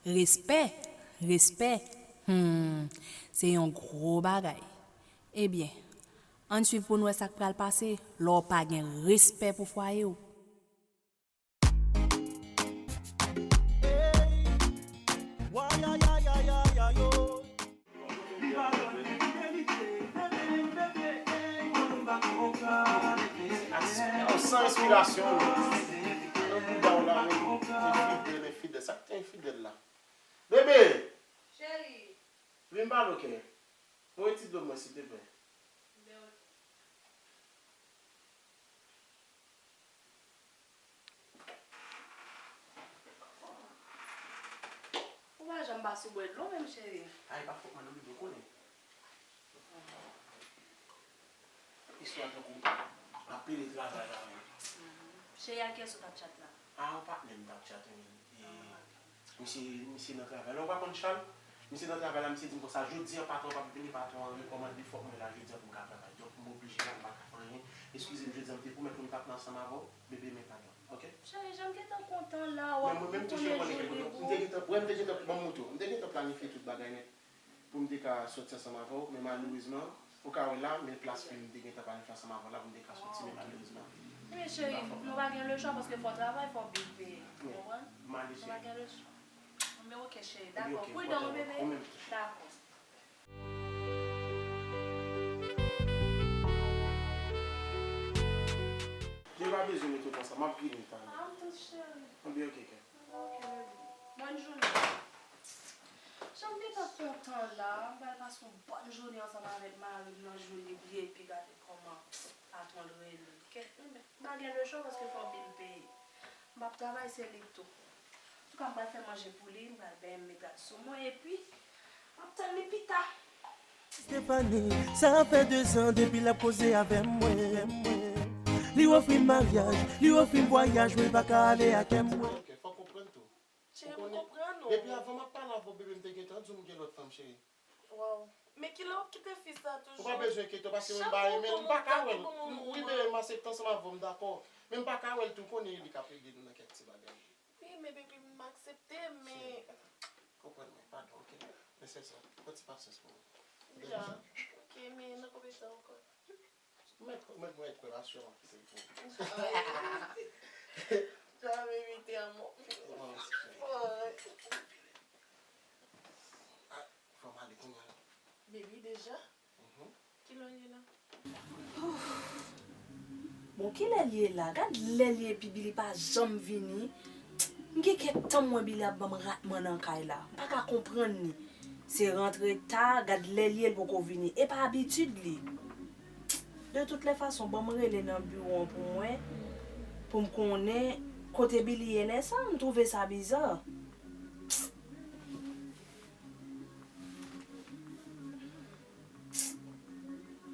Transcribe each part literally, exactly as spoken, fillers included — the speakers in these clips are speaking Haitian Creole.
Respè, respè, hmm, se yon gwo bagay. Ebyen, ann swiv pou n wè sa k pral pase lè w pa gen respè pou fwaye w. San enspirasyon, non. Nan bouda w la, men, enfidèl, enfidèl. Sa k te enfidèl la? Bebe! Cheri! Vin pale, ok? Voye ti dlo mwen, silteplè. Ou pa janm pa sou bwè dlo menm, cheri. Ay, pa fòk mwen, ou konnen. Istwa tankou ap pede travay la menm. Cheri, a kiyès ou t ap tchat la? A, yon patnè m t ap tchat, wi. E, misye, misye nan travay la. Ou pa konn Chal? Misye nan travay la, misye di m konsa, jodi a patwon p ap vini, patwon an rekòmande, fòk mwen la jodi a pou m ka travay. Donk, m oblije la, m pa ka fè anyen. Eskize m, jodi a m te pwomèt ou m t ap la ansanm avè w, bebe, men padon, ok? Cheri, jan m gentan kontan la, w ap konnen joli bout. Men mwen menm tou, cheri, konnen ke m te gentan, wè, m te gentan, ban m montre w, m te gentan planifye tout bagay nèt pou m te ka sòti ansanm avè w, men malerezman, ou ka wè la, men plas ke m te gentan planifye ansanm avè w la pou m te ka sòti, men malerezman. Men cheri, nou pa gen lechwa paske fò travay, fò bil peye. Ou konprann? Nou pa gen lechwa. Men ok, cheri, dakò. Pridan wi, bebe. Dakò. Li pa bezwen mete w konsa, m ap vini talè. Ah, m tout cheri. Anben, ok, kè. Ok, bebe. Bòn jounen. Jan m gentan kontan la, m pral pase yon bòn jounen ansanm avèk mari m nan, joli byen, epi gade kòman patwon l rele m. Kèt, men, m pa gen lechwa paske fò bil peye. M p ap travay, se li tou. Antouka, m pral fè manje pou li, m pral benyen, m met rad sou mwen, epi m ap tann li pita. Stephanie, sa fè dezan depi l ap koze avè mwen. Li ofri m maryaj, li ofri m vwayaj, men l pa ka ale ak mwen. Ok, fòk ou konprann tou. Cheri, m konprann ou. Depi avan m ap pale avè w, bebe, m te gentan di w m gen lòt fanm, cheri. Waw. Men kilè w ap kite fi sa toujou? Ou pa bezwen enkyete w, paske mwen m pa renmen l, m pa ka wè l. Wi, bebe, m aksepte ansanm avè w, m dakò. Men m pa ka wè l tou, konnen li k ap ede nou nan kèk ti bagay. Wi, men baby, m aksepte, men. Cheri, konprann mwen, padon, ok? Men se sa, yon ti pasyans pou mwen. Ja, ok, men nan konbyen tan ankò? Mèt, mèt, mèt relasyon an, se pou. Jamais été à mon. Fò m ale kounye a. Baby, deja? Kilè w ye la? Bon, kilè l ye la? Gad lè l ye epi Billy pa janm vini. M gen kèk tan m wè Billy ap ban m ratman nan kay la. M pa ka konprann li. Se rantre ta, gad lè l ye l poko vini. E pa abitid li. De tout lè fason, ban m rele nan biwo an pou mwen, pou m konnen kote Billy ye lè sa, m twouve sa biza.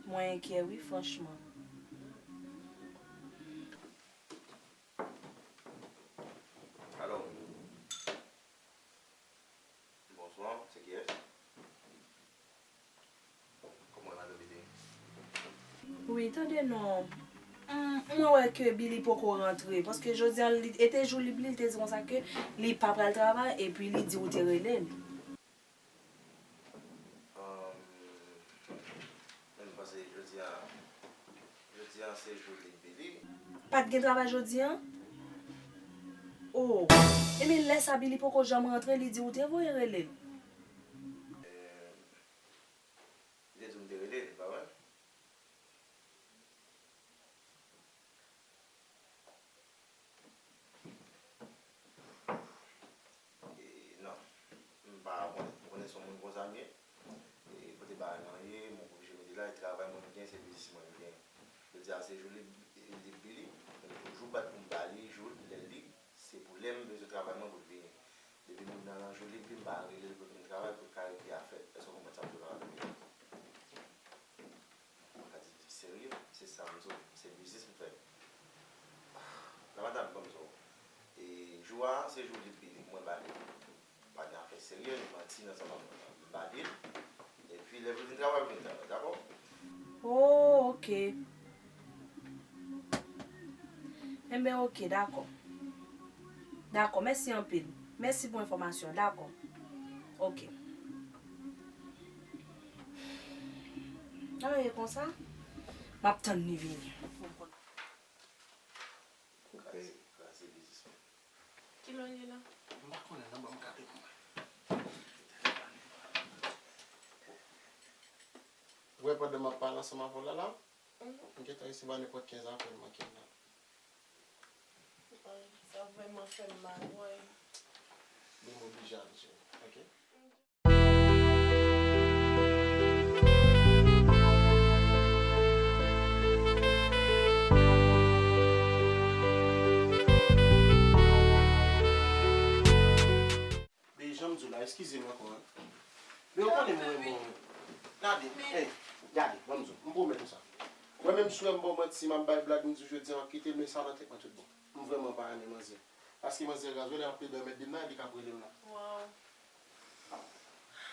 Mwen enkyè wi, franchman. Alo. Bonswa, se kiyès? Kòman w ye, madanm Billy? Wi, tande non. M, mwen wè ke Billy poko rantre, paske jodi a, li, e te jou lib li, li te di konsa ke li pa pral travay, epi li di ou te rele l. Ahn, men m panse jodi a, jodi a se jou lib Billy. Pa t gen travay jodi a? Oh, ebyen lè sa Billy poko janm rantre, li di ou te voye rele l. Eh, li te di m te rele l, pa vre? E, non, m pa konnen, m konnen se yon moun konsa m ye. E, kote bagay lan ye, m oblije mete la, e travay mwen m gen, se biznis mwen m gen. Jodi a se jou lib, lib Billy, m toujou bat pou m ba li jou l, lè l lib, se pou lè m bezwen travay mwen pou l vini. Depi moun nan nan jou lib li, m pa rele l pou l vin travay, pou l ka regle afè l. Èske w konprann sa m di w la, madanm Billy? Mwen ka di serye, se sa m di w, se biznis m fè. La madanm, kòm sa w. E jou a, se jou lib Billy, mwen ba li. Pa gen afè serye, manti nan sa m ap, m ba li. Epi lè pou l vin travay, pou l vin travay, dakò? Oh, ok. Enben, ok, dakò. Dakò, mèsi anpil. Mèsi pou enfòmasyon, dakò. Ok. An, e konsa? M ap tann li vini. Kilè w ye la? M pa konnen non, ban m gade pou mwen. Ou wè pandan m ap pale ansanm avè w la la, m gentan resevwa nenpòt kenz apèl manke m nan. Sa vrèman fè m mal, woy. Men m oblije ale, cheri, ok? Men jan m di w la, eskize m ankò, wi. Men ou konnen mwen, mwen, gade, ey, gade, ban m di w, m pwomèt ou sa. Mwen menm, si w wè m ba w manti, m ap bay blag, m di w jodi a m ap kite l, men sa nan tèt mwen tout bon. M vrèman pa renmen manzè. Paske manzè raz, wè lè l ap plede anmède m nan, li k ap rele m la. Wow.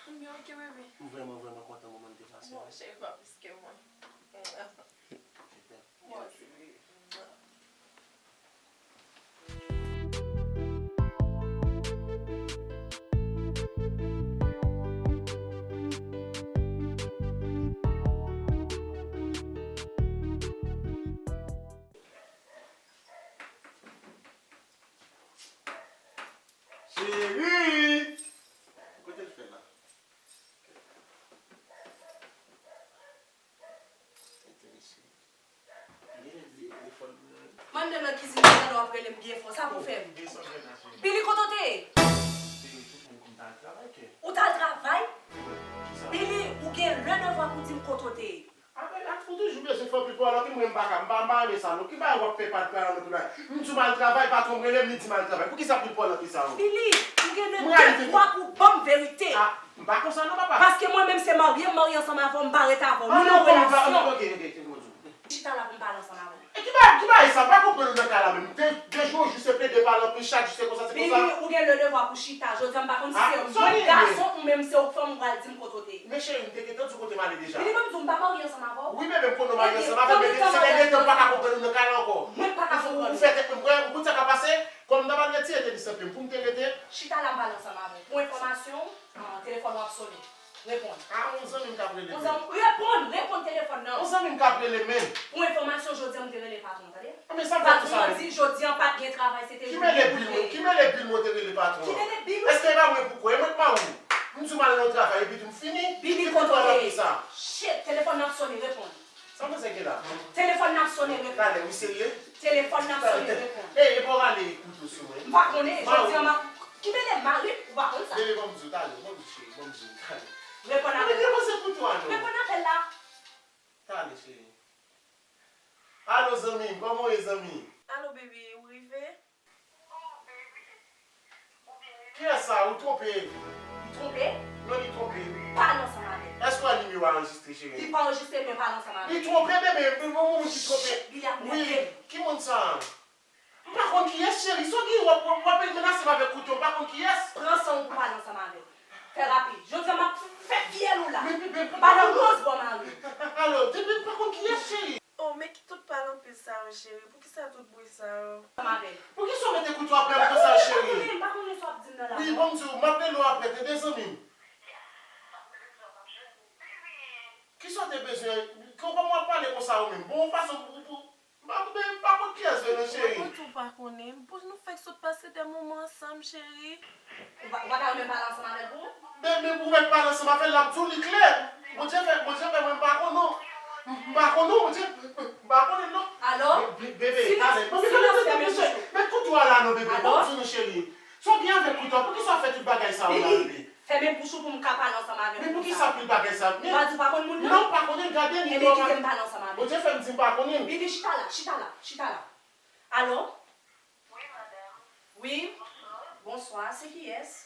Ebyen, ok, bebe. M vrèman, vrèman kontan moman n te pase. Bon, cheri, pa plis ke mwen. Mèsi, bebe. Cheri! Kote l fè la? Mete li cheri. Li gen vye telefòn pou mwen. Mande nan kizin nan, w ap rele m byen fò. Sa pou fè m. Gen sa fè la, cheri. Billy, kote w te ye? Cheri, tou fè m konn t al travay, kè. Ou t al travay? Kisa? Billy, ou gen le devwa pou di m kote w te ye. Apre la, ou toujou bezwen fè pil pale anpil, mwen m pa ka, m pa, m pa renmen sa non. Ki bagay w ap fè pa, pa anpil la? M di w m al travay, patwon m rele m, li di m al travay. Poukisa pil pale anpil sa non? Billy, ou gen le devwa pou ban m verite. Ah, m pa konsa non, papa. Paske mwen menm se marye, m marye ansanm avè w, m pa ret avè w. Nou nan relasyon. Ok, ok, ok, ok. Chita la pou m pale ansanm avè w. E ki bagay, ki bagay sa? M pa konprann ou nan kay la menm. De, de jou, jou se plede pale anpil, chak jou se konsa, se konsa. Billy, ou gen le devwa pou chita. Jodi a, m pa konn si se mwen gason ou menm se ou fanm, ou pral di m kote w te ye. Men cheri, m te gentan di w kote m ale deja. Billy, ban m di w, m pa marye ansanm avè w. Wi, bebe, m konnen w marye ansanm avè m, men se te gentan m pa ka konprann ou nan kay la ankò. Mwen pa ka konprann ou. Ou fè tèt mwen, ou konn sa k ap pase? Kòm m ta pral retire tenis nan pye m, pou m te rete. Chita la, m pale ansanm avè w. Pou enfòmasyon w, ah, telefòn w ap sonnen. Reponn. Ah, yon zanmi m k ap rele m. Yon zanmi, reponn, reponn telefòn nan. Yon zanmi m k ap rele m. Pou enfòmasyon, jodi a m te rele patwon, tande? Ah, men sa m fè pou sa menm? Patwon an di jodi a pa t gen travay, se te jodi pou te. Ki mele bil mwen, ki mele bil mwen te rele patwon an? Ki mele bil ou? Èske e pa mwen pou kwè, e mwen k mari w? M di w m al nan travay, epi tou m fini. Billy, kote w ye? Shit, telefòn nan ap sonnen, reponn. Sa m bezwen gen la? Telefòn nan ap sonnen, reponn. Talè, wi, serye? Telefòn nan ap sonnen, reponn. Ey, e pa w rale kouto sou mwen? M pa konnen, jodi a m ap, ki mele mari m, ou pa konn sa. Bebe, ban m di w, talè, ban m di w, cheri, ban m di w, talè. Reponn apèl la. Mwen depoze kouto a non. Reponn apèl la. Talè, cheri. Alo, zanmi m, kòman w ye, zanmi? Alo, baby, ou rive? Kiyès sa? Ou twonpe. Li twonpe? Non, li twonpe. Pale ansanm avè l. Èske w wè nimewo a anrejistre, cheri? Li pa anrejistre, men pale ansanm avè l. Li twonpe, bebe. Li yon moun ki twonpe. Shit, Billy ap nève m. Wi, ki moun sa? M pa konn kiyès, cheri. Sa w gen, w ap, w ap, w ap menase m avèk kouto, m pa konn kiyès. Pran san w pou pale ansanm avè l. Fè rapid. Jodi a m ap fè fyèl ou la. Men, men, men, m pa nan rans bò mari. Alo, depi m pa konn kiyès, cheri. Oh, men ki tout pale anpil sa yo, cheri? Poukisa tout bri sa yo? Ansanm avè l. Poukisa w mete kouto apre m konsa, cheri? Ou pa konnen, ou pa konnen sa w ap di m nan la. Wi, ban m di w, m ap rele w apre, tande, zanmi m. Kisa w te bezwen? Kòman w ap pale konsa ou menm? Bon, yon fason pou, pou, m pa, m pa konn kiyès vre non, cheri. Mwen tou pa konnen. Bon, nou fèk sot pase de moman ansanm, cheri. Ou pa, ou pa ta renmen pale ansanm avè l pou mwen? Men, men pou mèt pale ansanm avè l, l ap di w li klè. Bondye fè, Bondye fè mwen m pa konnen w. M pa konnen w, Bondye, m pa konnen non. Alo? Be-, be-, bebe, silans, talè. Silans, fèmen bouch ou. Mèt kouto a la non, bebe. Alo? Ban m di w non, cheri. Sa w gen avèk kouto a? Poukisa w fè tout bagay sa yo la, bebe? Fèmen bouch ou pou m ka pale ansanm avè w konsa. Men poukisa pil bagay sa? Men pa di w pa konn moun nan? Non, m pa konnen l, gade li. Ebyen, kite m pale ansanm avè l. Bondye fè m di m pa konnen l. Bibi, chita la, chita la, chita la. Alo? Wi, madanm. Wi. Bonswa. Bonswa, se kiyès?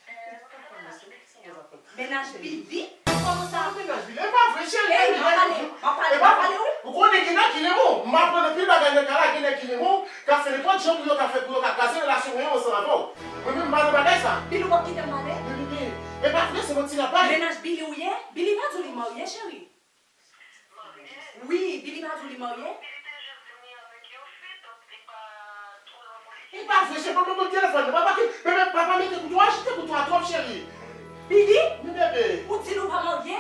Eh, mwen ta pral nan sou kisa mwen ap fè. Mennaj Bibi? Kòman sa? Mennaj Bibi? E pa vre, cheri. Ey, m ap pale, m ap pale, m ap pale, wi. Ou konnen ki nèg ki renmen w. M aprann anpil bagay nan kay la, gen nèg ki renmen w, k ap fè nenpòt jan pou yo ka fè, pou yo ka kraze relasyon mwen yo ansanm avè w. Mwen menm, m pa nan bagay sa. Billy, w p ap kite m pale? Men, men, men, e pa vre, se yon ti lapay. Mennaj Billy ou ye? Billy pa di w li marye, cheri. Wi, Billy pa di w li marye? E pa vre, cheri, pa pran telefòn nan. Papa ki, bebe, papa mete kouto, ajite kouto a twòp, cheri. Bibi, men bebe, ou di nou pa marye?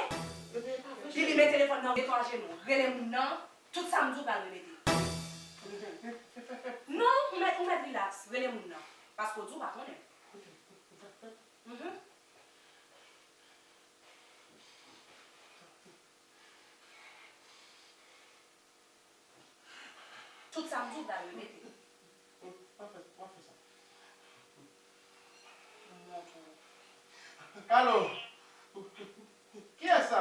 Bebe, e pa vre, cheri. Bibi, met telefòn nan, met ajenou. Rele moun nan. Tout sa m di w pral repete. Non, ou mèt, ou mèt rilaks. Rele moun nan. Paske w di w pa konnen. Mhm. Tout sa m di w pral repete. W ap fè, w ap fè sa. Alo. Kiyès sa?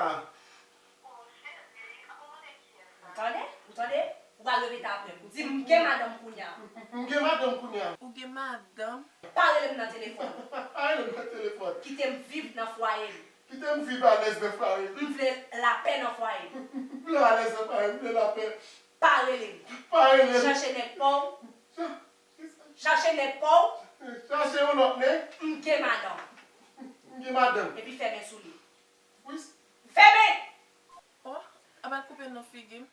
Ou tande? Ou tande? Ou pral repete apre m. Ou di m gen madanm kounye a. M gen madanm kounye a. Ou gen madanm? Pa rele m nan telefòn. Pa rele m nan telefòn. Kite m viv nan fwaye m. Kite m viv alèz nan fwaye m. M vle lapè nan fwaye m. M vle alèz nan fwaye m, m vle lapè. Pa rele m. Pa rele m. Chache nèg pa w. Cha-, Chache nèg pa w. Chache yon lòt nèg. M gen madanm. M gen madanm. Epi fèmen sou li. Wi. Fèmen! Oh, ap al koupe nan figi m.